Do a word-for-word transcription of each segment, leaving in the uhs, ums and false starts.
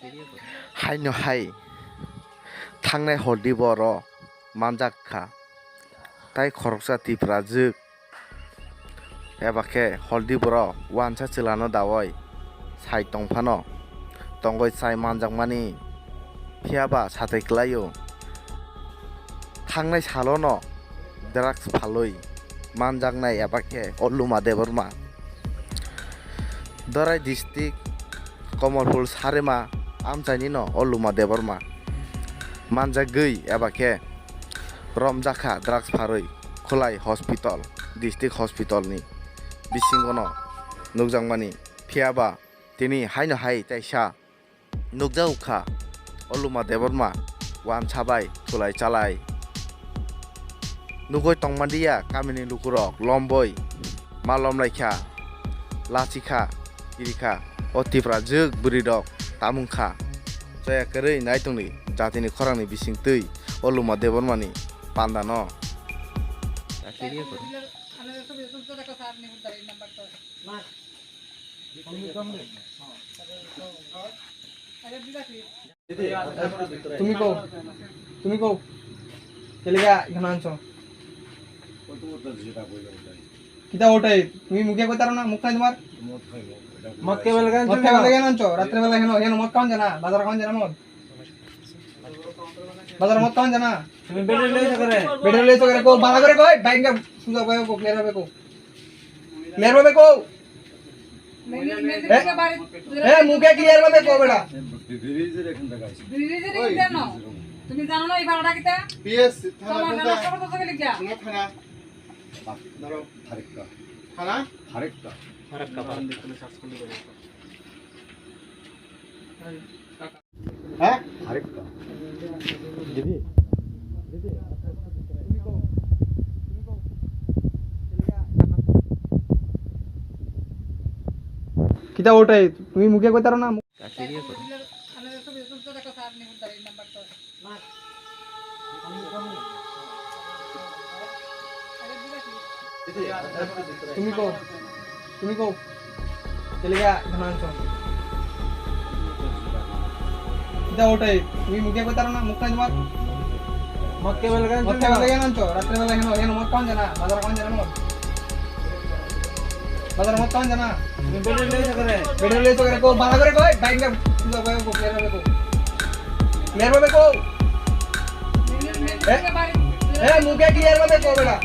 Haino hai thangnai hor diboro manjak kha, tai khoroksa Tiprajwk eba khe hor diboro wansa chwlano daui sai tong phano tongwi chai manjakmani, phiya ba satai kwlaio. Thangnai salono drugs phalwi manjaknai eba khe o Luma Debbarma. Dorai district Komolpur Sarema amchainino o Luma Debbarma manjagwi eba khe romjakha drugs pharwi Khulai Hospital, district hospital ni bisingono nukjakmani. Phiya ba tini haino hai taisa nukjago kha o Luma Debbarma wansa bai thulai chalai. Nugwi tongmanliya kamini lukurok lomboi ma lomlaikha, lachikha, kirikha. O Tiprajwk bwrwirok tamungkha. Chaya kwrwi naitongdi jatini khorangni bisingtwi o Luma Debbarmani pandano. তুমি কও, তুমি কও। কেলিগা এখানে আনছো? কিতা ওটাই? তুমি মুখে কইতারো না, মুখ নাই তোমার? মদ খাই বেলা কেন মদ খাই বেলা কেন আনছো? রাত্রে বেলা কেন, কেন মদ খাওয়ান জানা? বাজার খাওয়ান জানা মদ? বাজার মদ খাওয়ান জানা? তুমি বেডে লইছো করে? বেডে লইছো করে, কো, বালা করে কই, বাইঙ্গা সুজা কই, কো, ক্লিয়ার হবে কো। ক্লিয়ার ভাবে কও। এ, এ, মুখে ক্লিয়ার ভাবে কও বেটা। ব্রিজের এখান থেকে আইছি। ব্রিজের এখান থেকে ন? তুমি জানো না এই ভাড়াটা কিতা? পিএস থানা তোমার কোনটা? জানা সব তো লিখা। কোন থানা? বাহ, ধরো। থারেক্কা। থানা? থারেক্কা। থারেক্কা, থারেক্কা। হ্যাঁ? আরেকটা। দিদি, দিদি, তুমি কও, তুমি কও। কিতা ওটাই? তুমি মুখে কইতারো না? তুমি কও, তুমি কও। কেলিগা এখানে আনছো? কিতা ওটাই? তুমি মুখে কইতারো না, মুখ নাই তোমার? মদ কে বেলা কেন মদ কে বেলা কেন আনছো? রাত্রে বেলা কেন, কেন মদ খাওয়ান জানা? বাজার খাওয়ান জানা মদ? বাজার মদ খাওয়ান জানা? তুমি বেডে লইছো করে? বেডে লইছো করে, কো, বালা করে কই, বাইঙ্গা সুজা কই, কো, ক্লিয়ার ভাবে কো। ক্লিয়ার ভাবে কও। এ? এ, মুখে ক্লিয়ার ভাবে কও বেটা।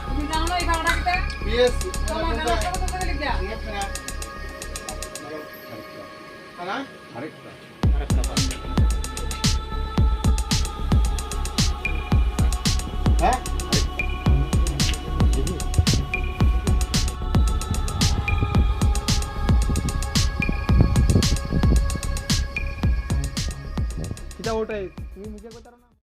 তুমি জানো না এই ভাড়াটা কিতা? পিএস তোমার জানা সব তো লিখা। থানা? আরেকটা। হ্যাঁ? কিতা ওটাই? তুমি মুখে কথা